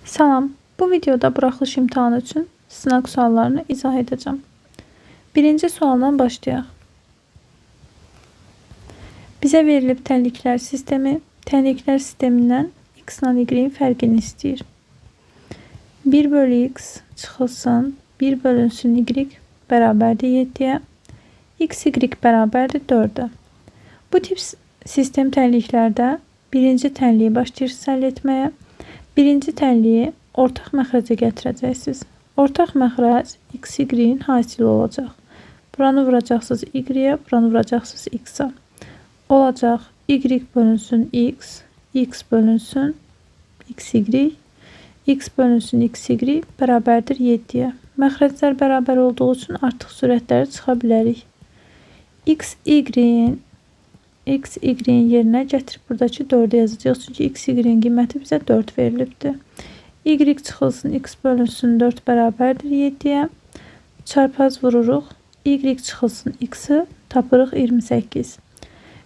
Salam, bu videoda buraxılış imtahanı üçün sınaq suallarını izah edəcəm. Birinci sualdan başlayaq. Bizə verilib tənliklər sistemi, tənliklər sistemindən x ilə y-in fərqini istəyir. 1 bölü x çıxılsın, 1 bölünsün y bərabərdir 7-yə, x, y bərabərdir 4-ə. Bu tip sistem tənliklərdə birinci tənliyi başlayırsınız həll etməyə. Birinci tənliyi ortaq məxrəcə gətirəcəksiniz. Ortaq məxrəc x, y-in hasili olacaq. Buranı vuracaqsınız y-yə, buranı vuracaqsınız x-a. Olacaq y bölünsün x, x bölünsün x, y, x bölünsün x, y bərabərdir 7-yə. Məxrəclər bərabər olduğu üçün artıq sürətləri çıxa bilərik. X, y-in x, y-in yerinə gətirib buradakı 4-ü yazacağıq. Çünki x, y-in qiyməti bizə 4 verilibdir. Y çıxılsın, x bölünsün 4 bərabərdir 7-yə. Çarpaz vururuq. Y çıxılsın x-i tapırıq 28.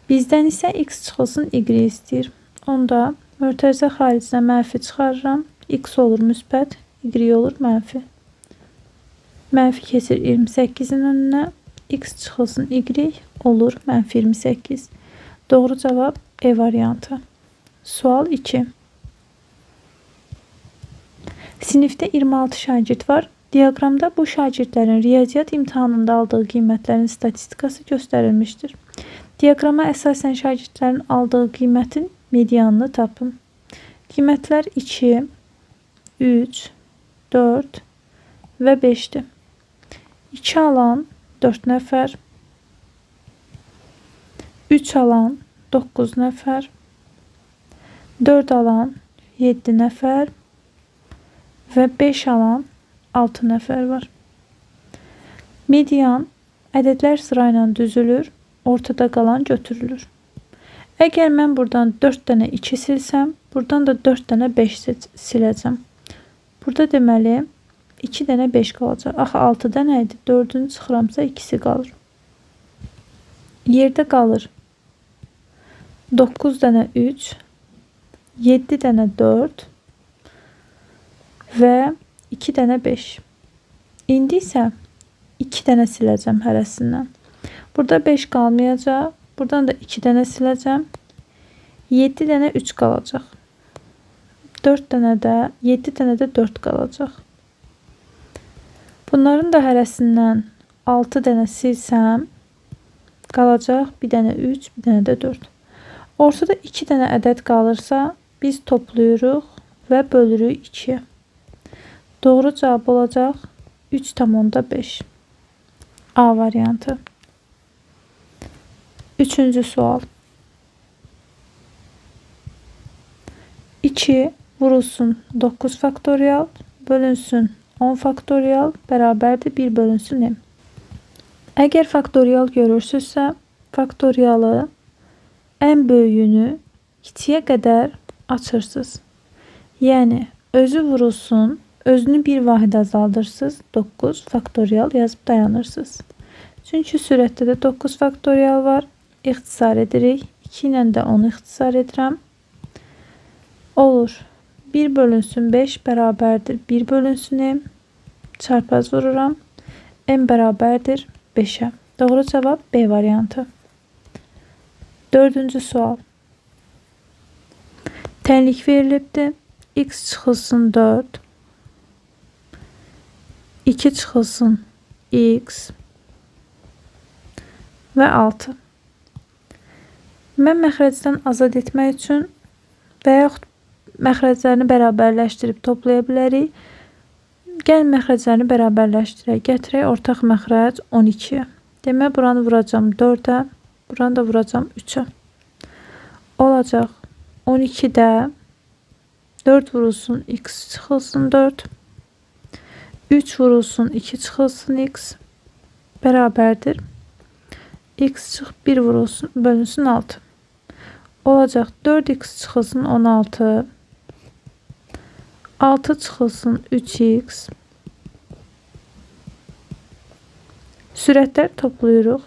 Bizdən isə x çıxılsın y istəyir. Onda mötərizə xaricinə mənfi çıxarıram. X olur müsbət, y olur mənfi. Mənfi keçir 28-in önünə. X çıxılsın y olur mənfi 28. Doğru cavab E variantı. Sual 2. Sinifdə 26 şagird var. Diaqramda bu şagirdlərin riyaziyyat imtahanında aldığı qiymətlərin statistikası göstərilmişdir. Diaqrama əsasən şagirdlərin aldığı qiymətin medianını tapın. Qiymətlər 2, 3, 4 və 5-dir. 2 alan 4 nəfər, 3 alan 9 nəfər, 4 alan 7 nəfər və 5 alan 6 nəfər var. Median ədədlər sırayla düzülür, ortada qalan götürülür. Əgər mən buradan 4 dənə 2 silsəm, buradan da 4 dənə 5 siləcəm. Burada deməli 2 dənə 5 qalacaq. Axı 6 dənə idi. 4-ünü çıxıramsa ikisi qalır. Yerdə qalır 9 dənə 3, 7 dənə 4 və 2 dənə 5. İndi isə 2 dənə siləcəm hərəsindən. Burada 5 qalmayacaq. Buradan da 2 dənə siləcəm. 7 dənə 3 qalacaq. 4 dənə də, 7 dənə də 4 qalacaq. Bunların da hərəsindən 6 dənə silsəm, qalacaq bir dənə 3, bir dənə də 4. Ortada 2 dənə ədəd qalırsa, biz toplayırıq və bölürük 2-yə. Doğru cavab olacaq 3,5. A variantı. Üçüncü sual. 2 vurulsun 9 faktorial bölünsün 10 faktorial bərabərdir 1 bölünsün m. Əgər faktorial görürsünüzsə, faktorialı ən böyüyünü kiçiyə qədər açırsınız. Yəni, özü vurulsun, özünü bir vahid azaldırsınız, 9 faktorial yazıb dayanırsınız. Çünki sürətdə də 9 faktorial var. İxtisar edirik. 2 ilə də 10-u ixtisar edirəm. Olur. 1 bölünsün 5 bərabərdir 1 bölünsün m. Çarpaz vururam. M bərabərdir 5-ə. Doğru cavab B variantı. Dördüncü sual. Tənlik verilibdir. X çıxılsın 4. 2 çıxılsın x və 6. Mən məxrəcdən azad etmək üçün və yaxud məxrəclərini bərabərləşdirib toplaya bilərik. Gəlin məxrəclərini bərabərləşdirək. Gətirək ortaq məxrəc 12-yə. Demək, buranı vuracam 4-ə, buranı da vuracam 3-ə. Olacaq 12-də 4 vurulsun x çıxılsın 4. 3 vurulsun 2 çıxılsın x bərabərdir. X çıx 1 vurulsun bölünsün 6. Olacaq 4x çıxılsın 16. 6 çıxılsın 3x. Sürətlər toplayırıq.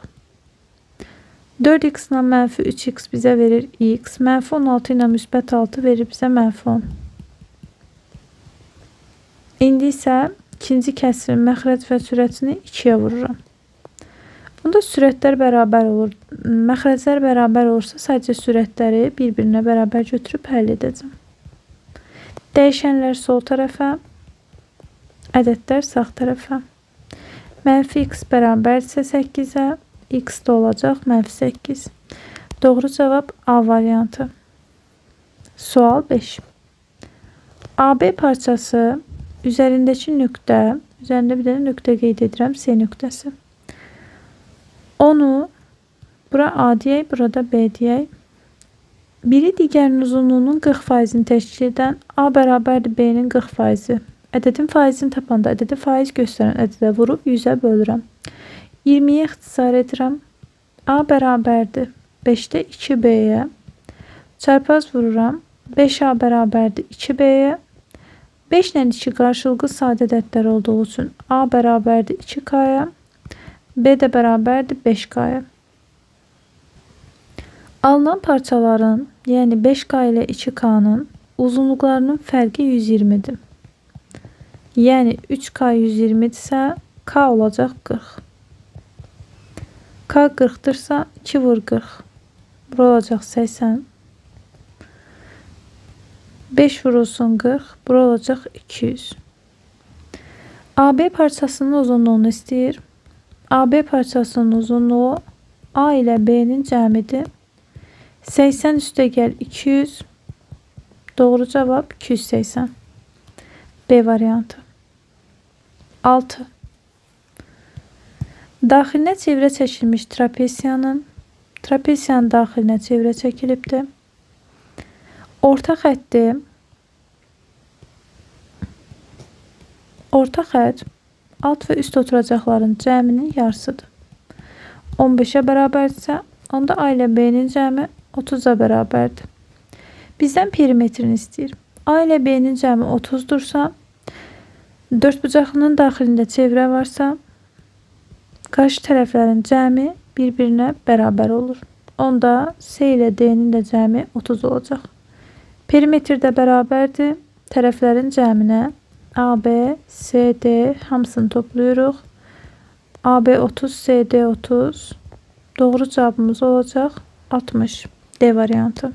4x ilə mənfi 3x bizə verir x. Mənfi 16 ilə müsbət 6 verir bizə mənfi 10. İndi isə ikinci kəsirin məxrəc və sürətini 2-yə vururam. Bunda sürətlər bərabər olur. Məxrəclər bərabər olursa, sadəcə sürətləri bir-birinə bərabər götürüb həll edəcəm. Dəyişənlər sol tərəfə, ədədlər sağ tərəfə. Mənfi x bərabərdirsə 8-ə, x də olacaq mənfi 8. Doğru cavab A variantı. Sual 5. AB parçası üzərindəki nöqtə, üzərində bir dənə nöqtə qeyd edirəm, C nöqtəsi. Onu bura A deyək, burada B deyək. Biri digərinin uzunluğunun 40%-ni təşkil edən A bərabərdir B-nin 40%. Ədədin faizini tapanda ədədi faiz göstərən ədədə vurub 100-ə bölürəm. 20-yə ixtisar edirəm. A bərabərdir 5-də 2B-yə. Çarpaz vururam. 5A bərabərdir 2B-yə. 5 ilə 2 qarşılıqlı sadə ədədlər olduğu üçün A bərabərdir 2K-ya. B də bərabərdir 5K-ya. Alınan parçaların, yəni 5K ilə 2K-nın uzunluqlarının fərqi 120-dir. Yəni 3K 120-dirsə, K olacaq 40. K 40-dırsa, 2 vur 40. Bura olacaq 80. 5 vurulsun 40. Bura olacaq 200. AB parçasının uzunluğunu istəyir. AB parçasının uzunluğu A ilə B'nin cəmidir. 80 üstə gəl 200. Doğru cavab 280. B variantı. 6. Daxilinə çevrə çəkilmiş trapesiyanın daxilinə çevrə çəkilibdir. Orta xətt alt və üst oturacaqların cəminin yarısıdır. 15-ə bərabərdirsə, onda A ilə B-nin cəmi 30-a bərabərdir. Bizdən perimetrini istəyir. A ilə B-nin cəmi 30-dursa, dördbucaqlının daxilində çevrə varsa, qarşı tərəflərin cəmi bir-birinə bərabər olur. Onda C ilə D-nin də cəmi 30 olacaq. Perimetr də bərabərdir. Tərəflərin cəminə A, B, C, D hamısını toplayırıq. AB 30, CD 30. Doğru cavabımız olacaq 60. D variantı.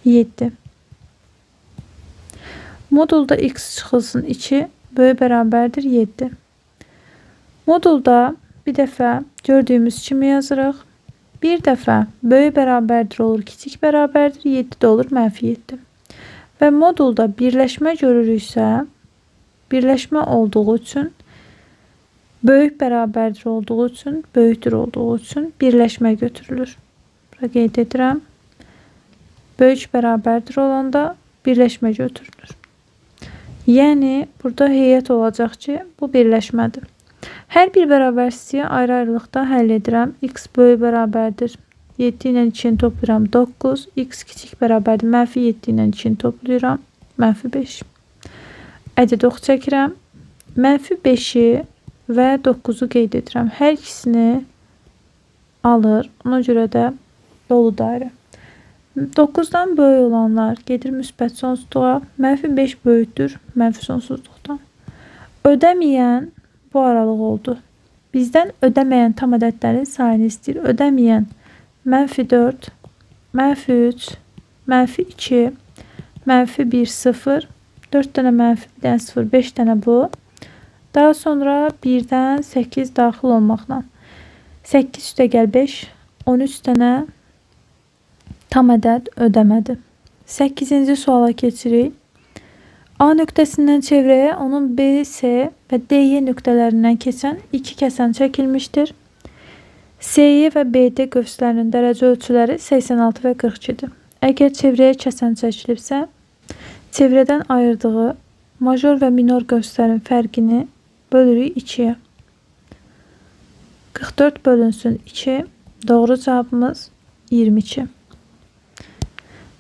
7. Modulda x çıxılsın 2 böyük bərabərdir 7. Modulda bir dəfə gördüyümüz kimi yazırıq. Bir dəfə böyük bərabərdir olur, kiçik bərabərdir, 7 də olur, mənfi 7. Və modulda birləşmə görürüksə, birləşmə olduğu üçün, böyük bərabərdir olduğu üçün, böyükdür olduğu üçün birləşmə götürülür. Bura qeyd edirəm. Böyük bərabərdir olanda birləşmə götürülür. Yəni, burada heyət olacaq ki, bu birləşmədir. Hər bir bərabərsizliyi ayrı-ayrılıqda həll edirəm. X böyük bərabərdir. 7 ilə 2-ni toplayıram 9. X kiçik bərabərdir. Mənfi 7 ilə 2-ni toplayıram. Mənfi 5. Ədəd ox çəkirəm. Mənfi 5-i və 9-u qeyd edirəm. Hər ikisini alır. Ona görə də dolu dairə. 9-dan böyük olanlar gedir müsbət sonsuzluğa. Mənfi 5 böyükdür mənfi sonsuzluqdan. Ödəməyən bu aralıq oldu. Bizdən ödəməyən tam ədədlərin sayını istəyir. Ödəməyən mənfi 4, mənfi 3, mənfi 2, mənfi 1, 0, 4 dənə mənfi, 1 dənə 0, 5 dənə bu. Daha sonra 1-dən 8 daxil olmaqla 8 üstə gəl 5, 13 dənə tam ədəd ödəmədi. 8-ci suala keçirik. A nöqtəsindən çevrəyə onun B, C və DY nöqtələrindən keçən iki kəsən çəkilmişdir. CY və BD qövslərinin dərəcə ölçüləri 86 və 42-dir. Əgər çevrəyə kəsən çəkilibsə, çevrədən ayırdığı major və minor qövslərin fərqini bölürük 2-yə. 44 bölünsün 2. Doğru cavabımız 22.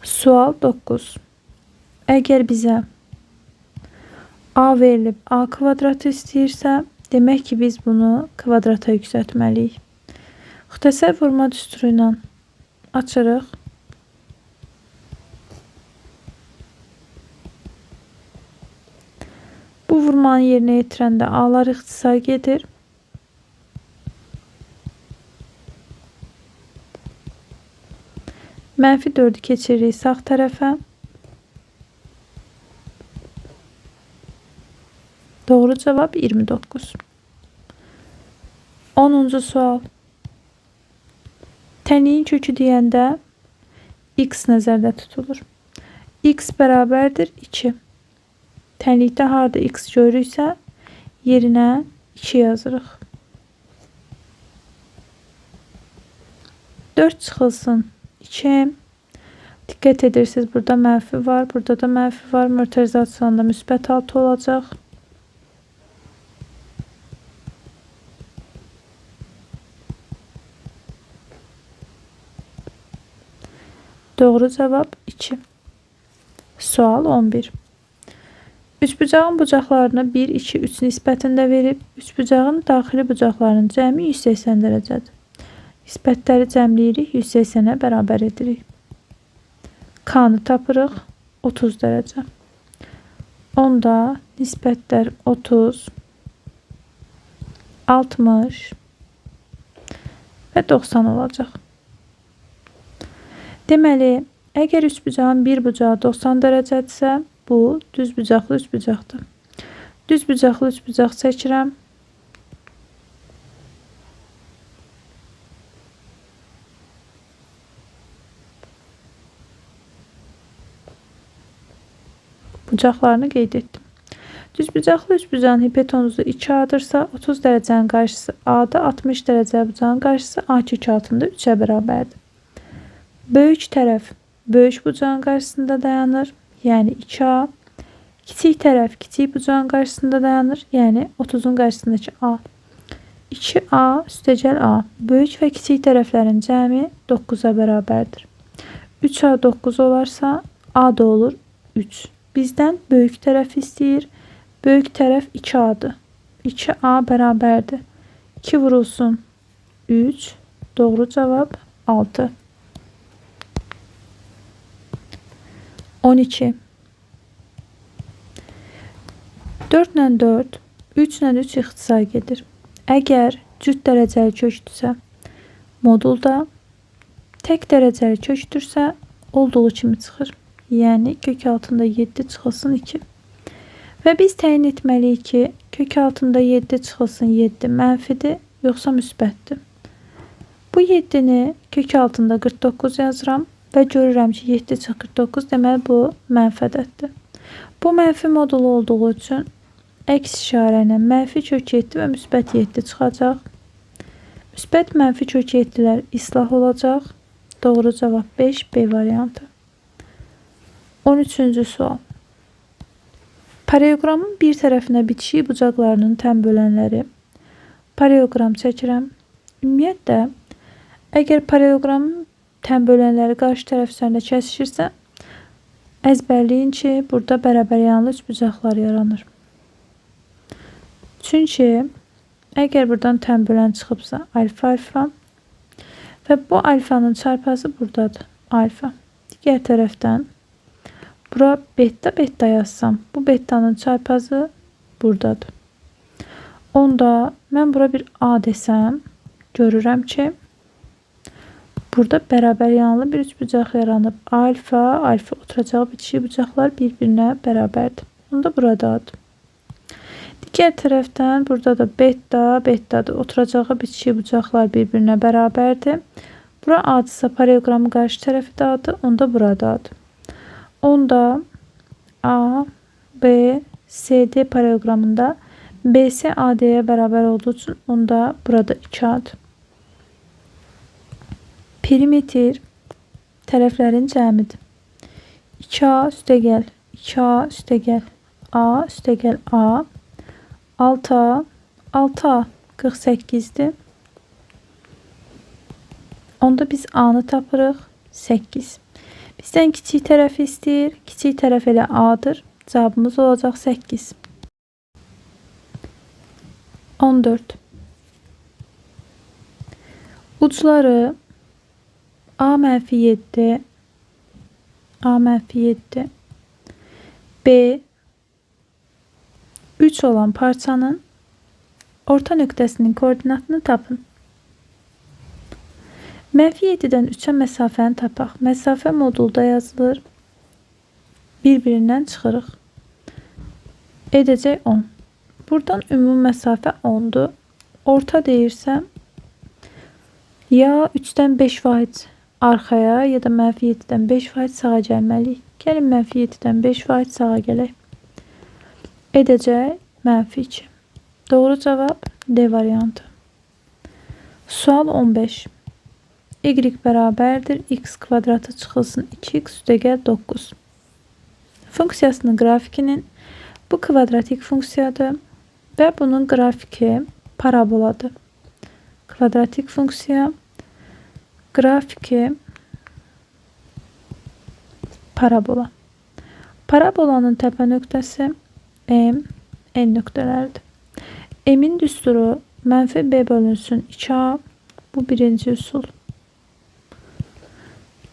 Sual 9. Əgər bizə A verilib A kvadratı istəyirsə, demək ki, biz bunu kvadrata yüksəltməliyik. Müxtəsər vurma düsturu ilə açırıq. vurmanı yerinə yetirəndə A'lar ixtisar gedir. Mənfi 4-ü keçiririk sağ tərəfə. Doğru cavab 29. 10-cu sual. Tənliyin kökü deyəndə x nəzərdə tutulur. X bərabərdir 2. Tənlikdə harada x görürüksə, yerinə 2 yazırıq. 4 çıxılsın 2. Diqqət edirsiniz, burada mənfi var, burada da mənfi var. Mötərizasiyonda müsbət 6 olacaq. Doğru cavab 2. Sual 11. Üçbucağın bucaqlarını 1, 2, 3 nisbətində verib, üçbucağın daxili bucaqlarının cəmi 180 dərəcədir. Nisbətləri cəmləyirik, 180-ə bərabər edirik. K-nı tapırıq, 30 dərəcə. Onda nisbətlər 30, 60 və 90 olacaq. Deməli, əgər üçbucağın bir bucağı 90 dərəcədirsə, bu düz bucaqlı üçbucaqdır. Düz bucaqlı üçbucaq çəkirəm. Bucaqlarını qeyd etdim. Düz bucaqlı üçbucağın hipotenuzu 2A-dırsa, 30 dərəcənin qarşısı A-da, 60 dərəcə bucağın qarşısı A kök altında 3-ə bərabərdir. Böyük tərəf böyük bucağın qarşısında dayanır, yəni 2A. Kiçik tərəf kiçik bucağın qarşısında dayanır, yəni 30-un qarşısındakı A. 2A üstəgəl A. Böyük və kiçik tərəflərin cəmi 9-a bərabərdir. 3A 9 olarsa, A da olur 3. Bizdən böyük tərəf istəyir. Böyük tərəf 2A-dır. 2A bərabərdir. 2 vurulsun 3. Doğru cavab 6. 12. 4 ilə 4, 3 ilə 3 ixtisar gedir. Əgər cüt dərəcəli kökdürsə, modulda, tək dərəcəli kökdürsə, olduğu kimi çıxır. Yəni, kök altında 7 çıxılsın 2. Və biz təyin etməliyik ki, kök altında 7 çıxılsın 7 mənfidir, yoxsa müsbətdir. Bu 7-ni kök altında 49 yazıram və görürəm ki, 7 çıx 49, deməli bu mənfi ədəddir. Bu mənfi modulu olduğu üçün əks işarə ilə mənfi kök 7 və müsbət 7 çıxacaq. Müsbət mənfi kök 7-lər islah olacaq. Doğru cavab 5, B variantı. 13-cü sual. Paralleloqramın bir tərəfinə bitişik bucaqlarının tən bölənləri. Paralleloqram çəkirəm. Ümumiyyətlə, əgər paralleloqramın tən bölənləri qarşı tərəf üzərində kəsişirsə, əzbərləyin ki, burada bərabər yanlı üçbucaqlar yaranır. Çünki əgər buradan tən bölən çıxıbsa, alfa alfa və bu alfanın çarpazı buradadır, alfa. Digər tərəfdən bura beta beta yazsam, bu betanın çarpazı buradadır. Onda mən bura bir A desəm, görürəm ki, burada bərabər yanlı bir üçbucaq yaranıb. Alfa, alfa oturacağı bitişik bucaqlar bir-birinə bərabərdir. Onda burada adır. Digər tərəfdən burada da beta, betadır. Oturacağı bitişik bucaqlar bir-birinə bərabərdir. Bura adırsa paralleloqramın qarşı tərəfi də adır. Onda burada adır. Onda A, B, C, D paralleloqramında BC AD'ye bərabər olduğu üçün onda burada 2 adır. Perimetr tərəflərin cəmidir. 2A üstəgəl 2A üstəgəl A üstəgəl A 6A 6A 48-dir. Onda biz A-nı tapırıq 8. Bizdən kiçik tərəfi istəyir. Kiçik tərəf elə A-dır. Cavabımız olacaq 8. 14. Ucları A mənfi 7, A mənfi 7, B 3 olan parçanın orta nöqtəsinin koordinatını tapın. Mənfi 7-dən 3-ə məsafəni tapaq. Məsafə modulda yazılır. Bir-birindən çıxırıq. Edəcək 10. Buradan ümumi məsafə 10-dur. Orta deyirsəm, ya 3-dən 5 vahid arxaya, ya da mənfi 7-dən 5 vahid sağa gəlməliyik. Gəlin mənfi 7-dən 5 vahid sağa gələk. Edəcək mənfi 2. Doğru cavab D variantı. Sual 15. Y bərabərdir x kvadratı çıxılsın 2x üstəgəl 9. Funksiyasının qrafikinin bu kvadratik funksiyadır və bunun qrafiki paraboladır. Kvadratik funksiya qrafiki parabola. Parabolanın təpə nöqtəsi M, N nöqtələridir. M'in düsturu mənfi B bölünsün 2A. Bu birinci üsul.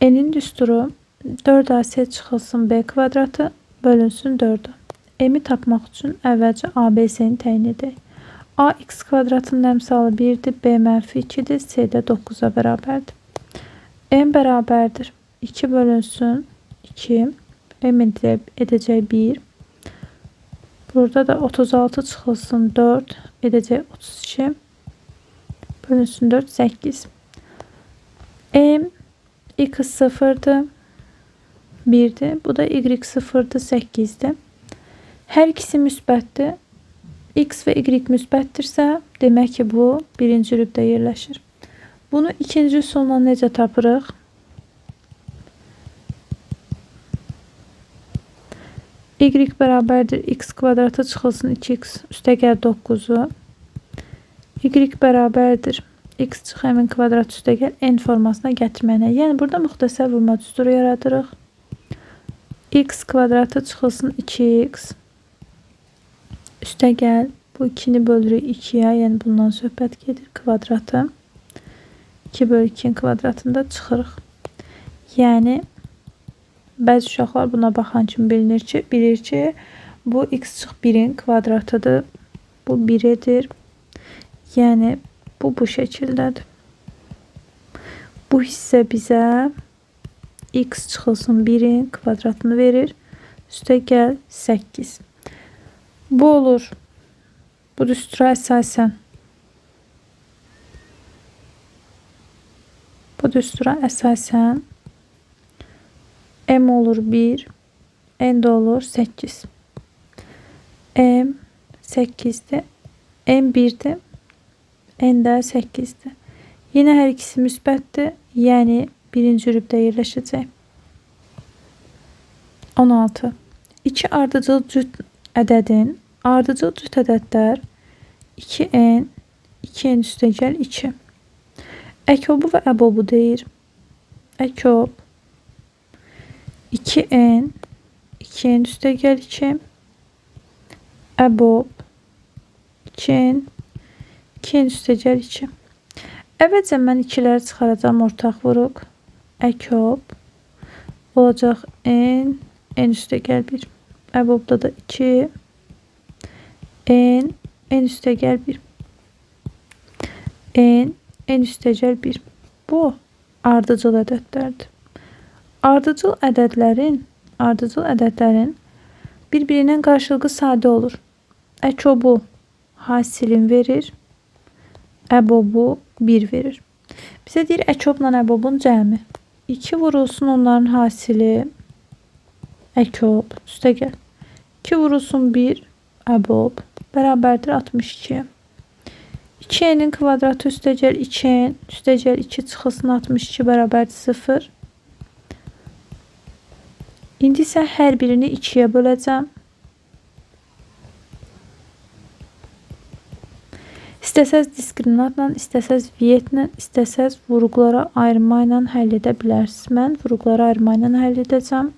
N'in düsturu 4AC çıxılsın B kvadratı bölünsün 4'ü. M'i tapmaq üçün əvvəlcə ABC-ni təyin edək. A x kvadratının əmsalı 1-dir, B mənfi 2-dir, C də 9-a bərabərdir. M bərabərdir 2 bölünsün 2, M edəcək 1. Burada da 36 çıxılsın 4, edəcək 32, bölünsün 4, 8. M x 0-dır, 1-dir. Bu da y 0-dır, 8-dir. Hər ikisi müsbətdir. X və y müsbətdirsə, demək ki, bu birinci rübdə yerləşir. Bunu ikinci üsulla necə tapırıq? Y bərabərdir x kvadratı çıxılsın 2x üstəgəl 9-u. Y bərabərdir x çıx m-in kvadratı üstəgəl n formasına gətirməyinə. Yəni, burada müxtəsər vurma düsturu yaradırıq. X kvadratı çıxılsın 2x üstəgəl bu 2-ni bölürük 2-yə, yəni bundan söhbət gedir kvadratı. 2 bölü 2-nin kvadratında çıxırıq. Yəni, bəzi uşaqlar buna baxan kimi bilir ki, bu x çıx 1-in kvadratıdır. Bu 1 edir. Yəni, bu şəkildədir. Bu hissə bizə x çıxılsın 1-in kvadratını verir. Üstəgəl 8. Bu olur. Bu düstura əsasən. Bu düstura əsasən M olur 1, N də olur 8. M 8-dir, M 1-dir, N də 8-dir. Yenə hər ikisi müsbətdir, yəni birinci rübdə yerləşəcək. 16. İki ardıcıl cüt ədədin, ardıcıl cüt ədədlər 2n, 2n üstəgəl 2. Əkobu və əbobu deyir. Əkob 2n, 2n üstəgəl 2. Əbob 2n, 2n üstəgəl 2. Əvvəlcə mən ikiləri çıxaracağım ortaq vuruq. Əkob olacaq n, n üstəgəl 1. Əbobda da 2, n, n üstəgəl 1. N, n üstəgəl 1. Bu ardıcıl ədədlərdir. Ardıcıl ədədlərin bir-birindən qarşılıqlı sadə olur. Əkobu hasilin verir, əbobu 1 verir. Bizə deyir əkobla əbobun cəmi. 2 vurulsun onların hasili əkob üstəgəl. 2 vurulsun 1 əbob bərabərdir 62. 2n'in kvadratı üstəgəl 2n üstəgəl 2 çıxılsın 62 bərabərdir 0. İndi isə hər birini 2-yə böləcəm. İstəsəz diskriminantla, istəsəz vietlə, istəsəz vuruqlara ayırma ilə həll edə bilərsiniz. Mən vuruqlara ayırma ilə həll edəcəm.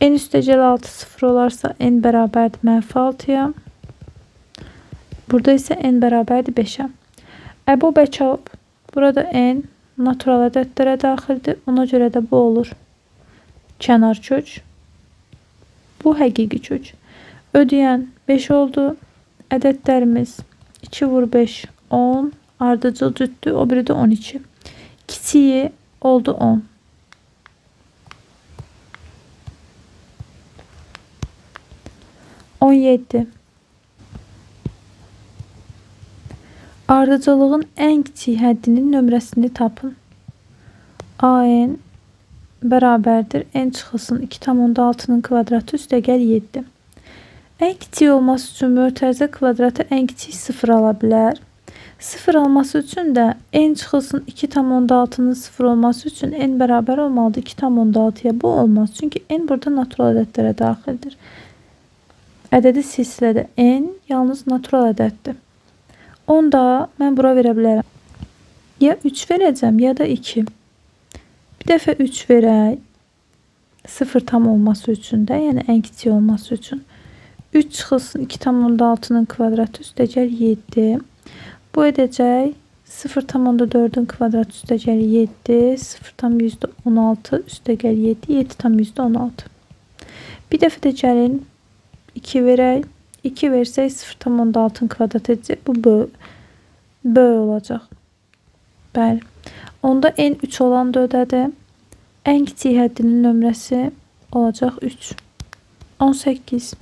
N üstəgəl 6 0 olarsa n bərabərdir mənfi 6-ya. Burada isə n bərabərdir 5-ə. Əbob əkob. Burada n natural ədədlərə daxildir. Ona görə də bu olur kənar kök. Bu həqiqi kök. Ödəyən 5 oldu. Ədədlərimiz 2 vur 5, 10. Ardıcıl cütdür. O biri də 12. Kiçiyi oldu 10. 17. Ardıcıllığın ən kiçik həddinin nömrəsini tapın. AN bərabərdir. N çıxılsın 2,6-nın kvadratı üstəgəl 7. Ən kiçik olması üçün mötərizə kvadratı ən kiçik 0 ala bilər. 0 alması üçün də n çıxılsın 2,6-nın 0 olması üçün n bərabər olmalıdır 2,6-ya. Bu olmaz. Çünki n burada natural ədədlərə daxildir. Ədədi silsilədə n yalnız natural ədəddir. Onda mən bura verə bilərəm. Ya 3 verəcəm, ya da 2. Bir dəfə 3 verək. 0 tam olması üçün də, yəni ən kiçik olması üçün. 3 çıxılsın 2,6-nın kvadratı üstəgəl 7. Bu edəcək 0,4-ün kvadratı üstəgəl 7, 0,16 üstəgəl 7, 7,16. Bir dəfə də gəlin 2 verək. 2 versək 0,6-nın kvadratı edəcək. Bu böyük olacaq. Bəli. Onda n 3 olan da ödədi. Ən kiçik həddinin nömrəsi olacaq 3. 18.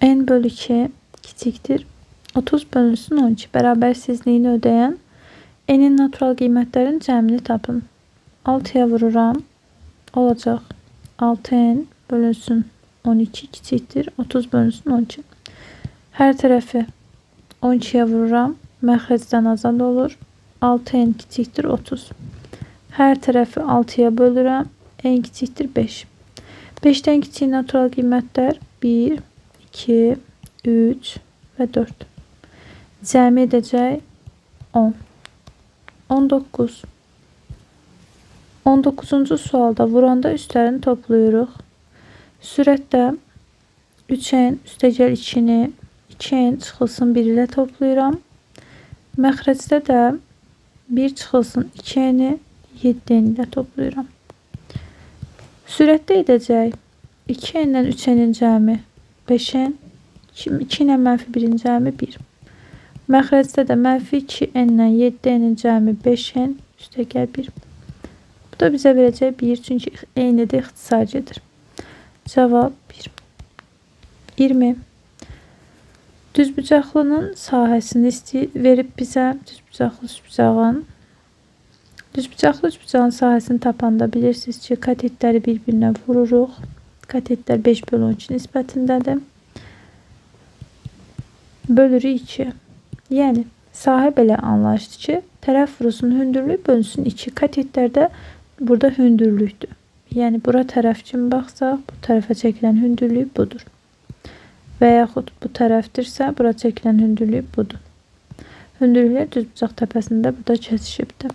N bölü 2 kiçikdir. 30 bölünsün 12 bərabərsizliyini ödəyən n-in natural qiymətlərinin cəmini tapın. 6-ya vururam. Olacaq 6n bölünsün 12 kiçikdir. 30 bölünsün 12. Hər tərəfi 12-yə vururam. Məxrəcdən azad olur. 6n kiçikdir 30. Hər tərəfi 6-ya bölürəm. N kiçikdir 5. 5-dən kiçik natural qiymətlər 1, 2, 3 və 4. Cəmi edəcək 10. 19. 19-cu sualda vuranda üstlərini toplayırıq. Sürətdə 3n üstəgəl 2-ni 2n çıxılsın 1 ilə toplayıram. Məxrəcdə də 1 çıxılsın 2n-i 7n ilə toplayıram. Sürətdə edəcək 2n-lə 3n-in cəmi 5n, 2 ilə mənfi 1-in cəmi 1. Məxrəcdə də mənfi 2n ilə 7n-in cəmi 5n üstəgəl 1. Bu da bizə verəcək 1, çünki eynidir, ixtisar gedir. Cavab 1. 20. Düzbucaqlının sahəsini verib bizə. Düzbucaqlı üçbucağın. Düzbucaqlı üçbucağın sahəsini tapanda bilirsiniz ki, katetləri bir-birinə vururuq. Katetlər 5 bölü 12 nisbətindədir. Bölürük 2. Yəni, sahə belə anlayışdır ki, tərəf vurulsun hündürlük bölünsün 2. Katetlərdə burada hündürlükdür. Yəni, bura tərəf kimi baxsaq, bu tərəfə çəkilən hündürlük budur. Və yaxud bu tərəfdirsə, bura çəkilən hündürlük budur. Hündürlüklər düzbucaq təpəsində burada kəsişibdir.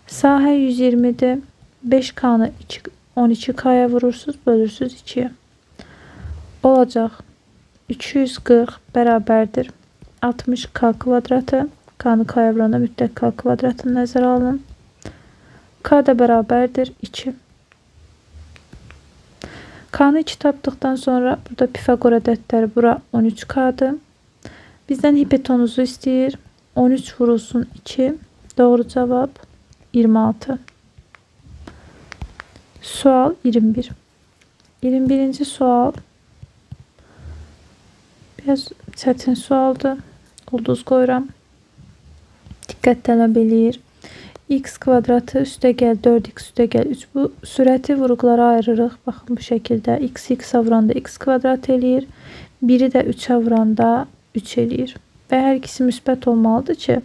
Sahə 120-dir. 5K-nı 12K-ya vurursunuz, bölürsünüz 2-yə. Olacaq 240 bərabərdir 60K kvadratı. K-nı K-ya vuranda mütləq K kvadratını nəzərə alın. K da bərabərdir 2. K-nı 2 tapdıqdan sonra burada Pifaqor ədədləri bura 13K-dır. Bizdən hipotenuzu istəyir. 13 vurulsun 2. Doğru cavab 26. Sual 21. 21. Sual biraz çətin sualdır. Ulduz qoyuram. Diqqət tələb eləyir. X kvadratı üstəgəl 4x üstəgəl 3. Bu sürəti vuruqlara ayırırıq. Baxın bu şəkildə. X x-a vuranda x kvadrat eləyir. 1-i də 3-ə vuranda 3 eləyir. Və hər ikisi müsbət olmalıdır ki,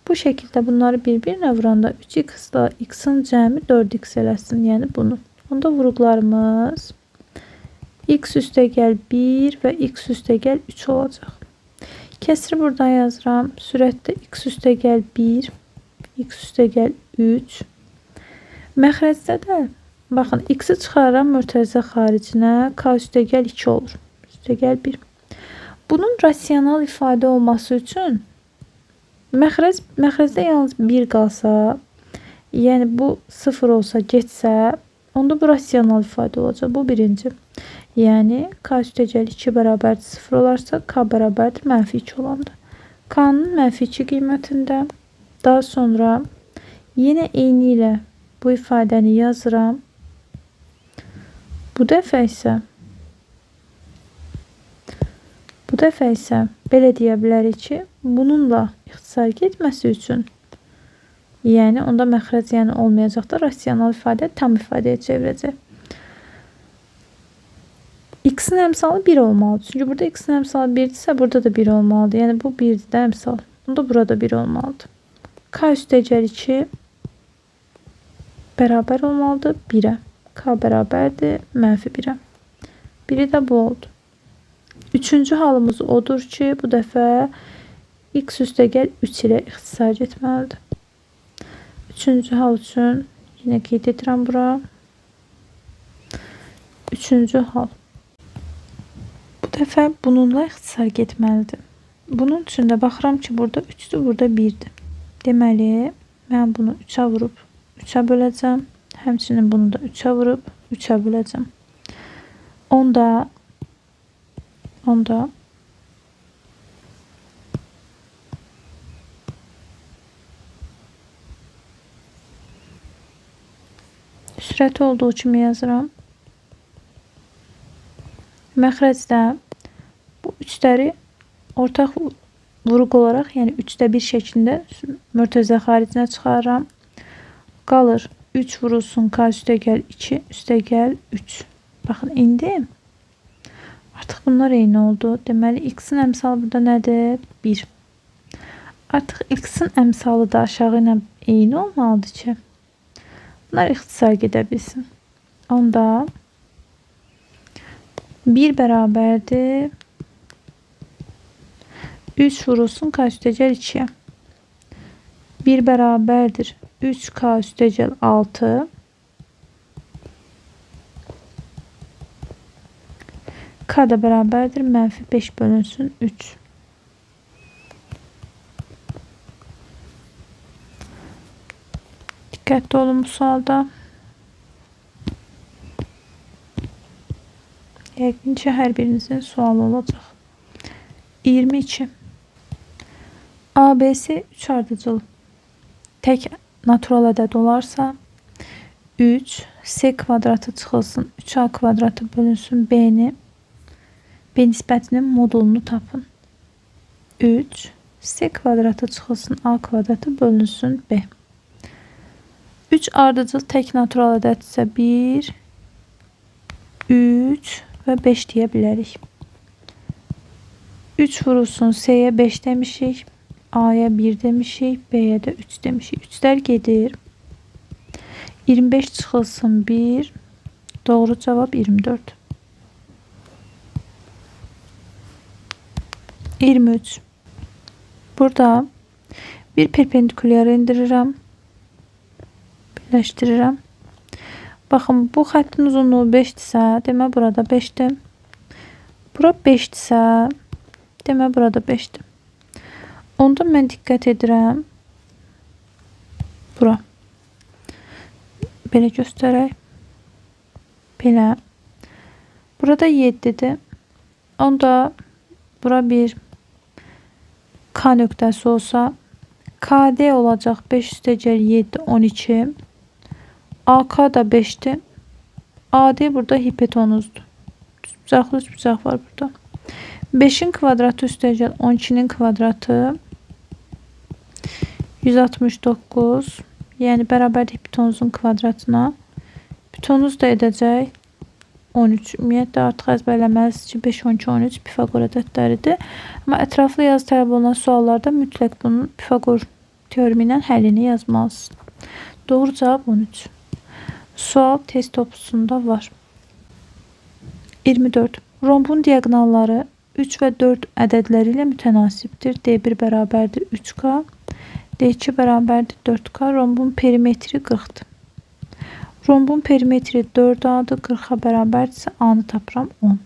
bu şəkildə bunları bir-birinə vuranda 3x ilə x-in cəmi 4x eləsin. Yəni bunu. Onda vuruqlarımız x üstəgəl 1 və x üstəgəl 3 olacaq. Kəsiri buradan yazıram. Sürətdə x üstəgəl 1, x üstəgəl 3. Məxrəcdə də baxın x-i çıxarıram mötərizə xaricinə, k üstəgəl 2 olur. Üstəgəl 1. Bunun rasional ifadə olması üçün məxrəcdə yalnız 1 qalsa, yəni bu 0 olsa, getsə, onda bu rasional ifadə olacaq. Bu birinci. Yəni, K üstəgəl 2 bərabərdir 0 olarsa, K bərabərdir mənfi 2 olanda. K-nın mənfi 2 qiymətində. Daha sonra yenə eyni ilə bu ifadəni yazıram. Bu dəfə isə belə deyə bilərik ki, bununla ixtisar getməsi üçün, yəni onda məxrəc yəni olmayacaq da, rasional ifadə tam ifadəyə çevirəcək. X-in əmsalı 1 olmalıdır. Çünki burada X-in əmsalı 1-dirsə, burada da 1 olmalıdır. Yəni bu 1-dir də əmsal. Onda burada 1 olmalıdır. K üstəgəl 2 bərabər olmalıdır 1-ə. K bərabərdir mənfi 1-ə. Biri də bu oldu. Üçüncü halımız odur ki, bu dəfə x üstəgəl 3 ilə ixtisar etməlidir. Üçüncü hal üçün yenə qeyd edirəm bura. Üçüncü hal. Bu dəfə bununla ixtisar getməlidir. Bunun üçün də baxıram ki, burada 3-dür, burada 1-dir. Deməli, mən bunu 3-ə vurub 3-ə böləcəm. Həmçinin bunu da 3-ə vurub 3-ə böləcəm. Onda sürəti olduğu kimi yazıram. Məxrəcdə bu 3-ləri ortaq vuruq olaraq, yəni 3-də 1 şəklində mörtəzə xaricinə çıxarıram. Qalır 3 vurulsun K üstəgəl 2 üstəgəl 3. Baxın, indi artıq bunlar eyni oldu. Deməli, x-in əmsalı burada nədir? 1. Artıq x-in əmsalı da aşağı ilə eyni olmalıdır ki, bunlar ixtisar gedə bilsin. Onda 1 bərabərdir 3 vurulsun K üstəgəl 2-yə. 1 bərabərdir 3K üstəgəl 6. K da bərabərdir mənfi 5 bölünsün 3. Diqqətli olun bu sualda. Yəqin ki, hər birinizin sualı olacaq. 22. ABC 3 ardıcıl tək natural ədəd olarsa, 3 C kvadratı çıxılsın, 3A kvadratı bölünsün B-ni, B nisbətinin modulunu tapın. 3 C kvadratı çıxılsın, A kvadratı bölünsün B. 3 ardıcıl tək natural ədəd isə 1, 3 və 5 deyə bilərik. 3 vurulsun C-yə 5 demişik, A-ya 1 demişik, B-yə də 3 demişik. 3-lər gedir. 25 çıxılsın 1. Doğru cavab 24. 23. Burada bir perpendikulyar indirirəm. Birləşdirirəm. Baxın, bu xəttin uzunluğu 5-dirsə, demə burada 5-dir. Bura 5-dirsə, demə burada 5-dir. Onda mən diqqət edirəm. Bura. Belə göstərək. Belə. Burada 7-dir. Onda bura bir K nöqtəsi olsa, KD olacaq 5 üstəgəl 7, 12. AK da 5-dir. AD burada hipotenuzdur. Üçbucaqlı üçbucaq var burada. 5-in kvadratı üstəgəl 12-nin kvadratı 169. Yəni bərabərdir hipotenuzun kvadratına. Hipotenuz da edəcək 13. Ümumiyyətlə artıq əzbərləməlisiniz ki, 5, 12, 13 Pifaqor ədədləridir. Amma ətraflı yazı tələb olunan suallarda mütləq bunun Pifaqor teoremi ilə həllini yazmalısınız. Doğru cavab 13. Sual test topusunda var. 24. Rombun diaqonalları 3 və 4 ədədləri ilə mütənasibdir. D1 bərabərdir 3K, D2 bərabərdir 4K. Rombun perimetri 40-dır. Rombun perimetri 4A-dır, 40-a bərabərdirsə A-nı tapıram 10.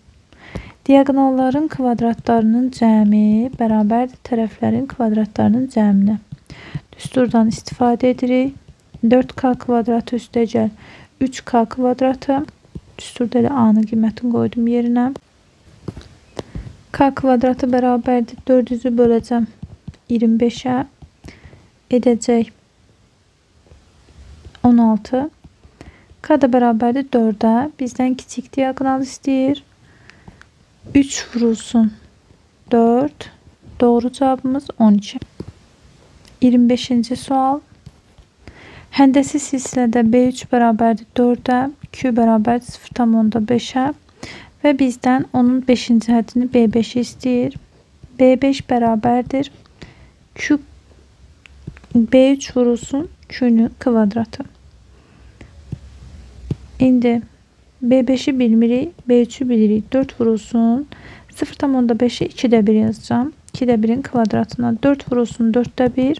Diaqonalların kvadratlarının cəmi bərabərdir tərəflərin kvadratlarının cəminə. Düsturdan istifadə edirik. 4K kvadratı üstəgəl 3K kvadratı Düsturda elə A-nın qiymətini qoydum yerinə. K kvadratı bərabərdir. 400-ü böləcəm 25-ə. Edəcək 16. K da bərabərdir 4-ə. Bizdən kiçik diaqonal istəyir. 3 vurulsun 4. Doğru cavabımız 12. 25-ci sual. Həndəsi silsilədə B3 bərabərdir 4-ə, Q bərabərdir 0,5-ə və bizdən onun 5-ci həddini B5-i istəyir. B5 bərabərdir Q B3 vurulsun Q-nün kvadratı. İndi B5-i bilmirik, B3-ü bilirik. 4 vurulsun 0,5-i 2-də 1 yazacağım. 2-də 1-in kvadratına 4 vurulsun 4-də 1.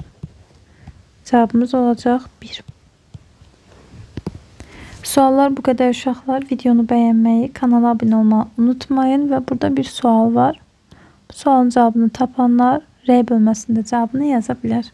Cavabımız olacaq 1. Suallar bu qədər uşaqlar. Videonu bəyənməyi, kanala abunə olmağı unutmayın və burada bir sual var. Bu sualın cavabını tapanlar rəy bölməsində cavabını yaza bilər.